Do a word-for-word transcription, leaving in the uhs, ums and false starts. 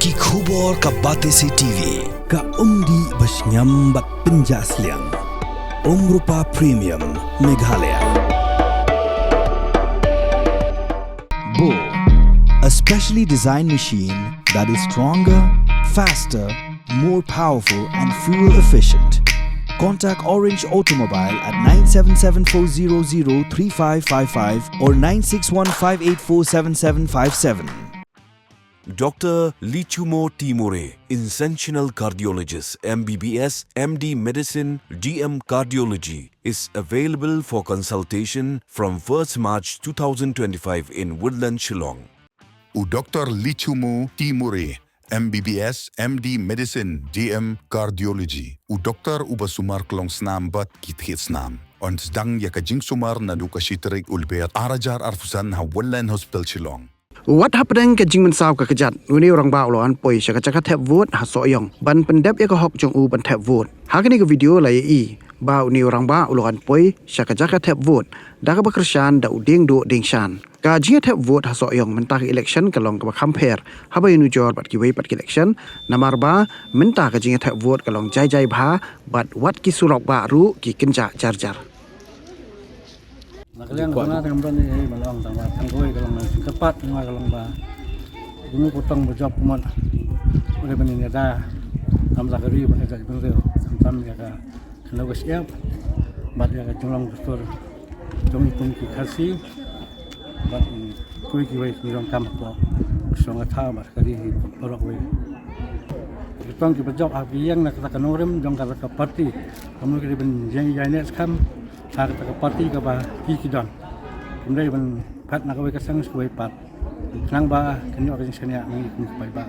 Ki khubor ka Batesi T V, ka umdih ba shngiam bad pynjah sliang. Umrupa Premium, Meghalaya. Bo, a specially designed machine that is stronger, faster, more powerful and fuel efficient. Contact Orange Automobile at nine seven seven four zero zero three five five five or nine six one five eight four seven seven five seven. Doctor Lichumo Timore, interventional cardiologist, M B B S, M D medicine, D M cardiology, is available for consultation from first March two thousand twenty-five in Woodland, Shillong. U Doctor Lichumo Timore, M B B S, M D medicine, D M cardiology. U doktor uba sumar ka long snam bad ki thied snam. Yn sdang ïa ka jingsumar naduh ka shi tarik u Lber ar hajar arphew san ha Woodland Hospital, Shillong. Wat hapdeng ka jingmynsaw ka kjat, une u rangbah u la wan poi sha ka jaka thep vote ha Sohiong ban pyndep ïa ka hok jong u ban thep vote. Ha kane ka video la ïohi ba une u rangbah u la wan poi sha ka jaka thep vote da kaba kyrshan da u dieng duh dieng shan. Ka jingïathep vote ha Sohiong mynta ka election ka long kaba kham pher haba ïanujor bad kiwei pat ki election, namar ba mynta ka jingïathep vote ka long jai jai bha bad wat ki surok bah ruh ki kynjah jar jar. Na ka liang ka jong nga te ngam don ei ei ban ong, tang ba tang kawei ka long na jingkyrpad jong nga ka long ba kumno ka tang ba jop kumno u dei ban ïada ïa ka ri bad ïa ka jaitbynriew, khamtam ïa ka khyndew ka shyiap bad ïa ka jinglong dustur jong ngi kum ki Khasi bad kiwei kiwei ki nongkam hapoh ka shnong ka thaw bad ka ri hi baroh kawei. Ki tang kiba jop ha ki ïeng na kata ka nongrim jong kata ka party, kumno ki dei ban ïeng ïaineh skhem ha kata ka party kaba ki ki don. Kim dei ban phet na kawei ka seng sha kawei pat, khnang ba kan ïoh ka jingshaniah na ngi kum ki paidbah.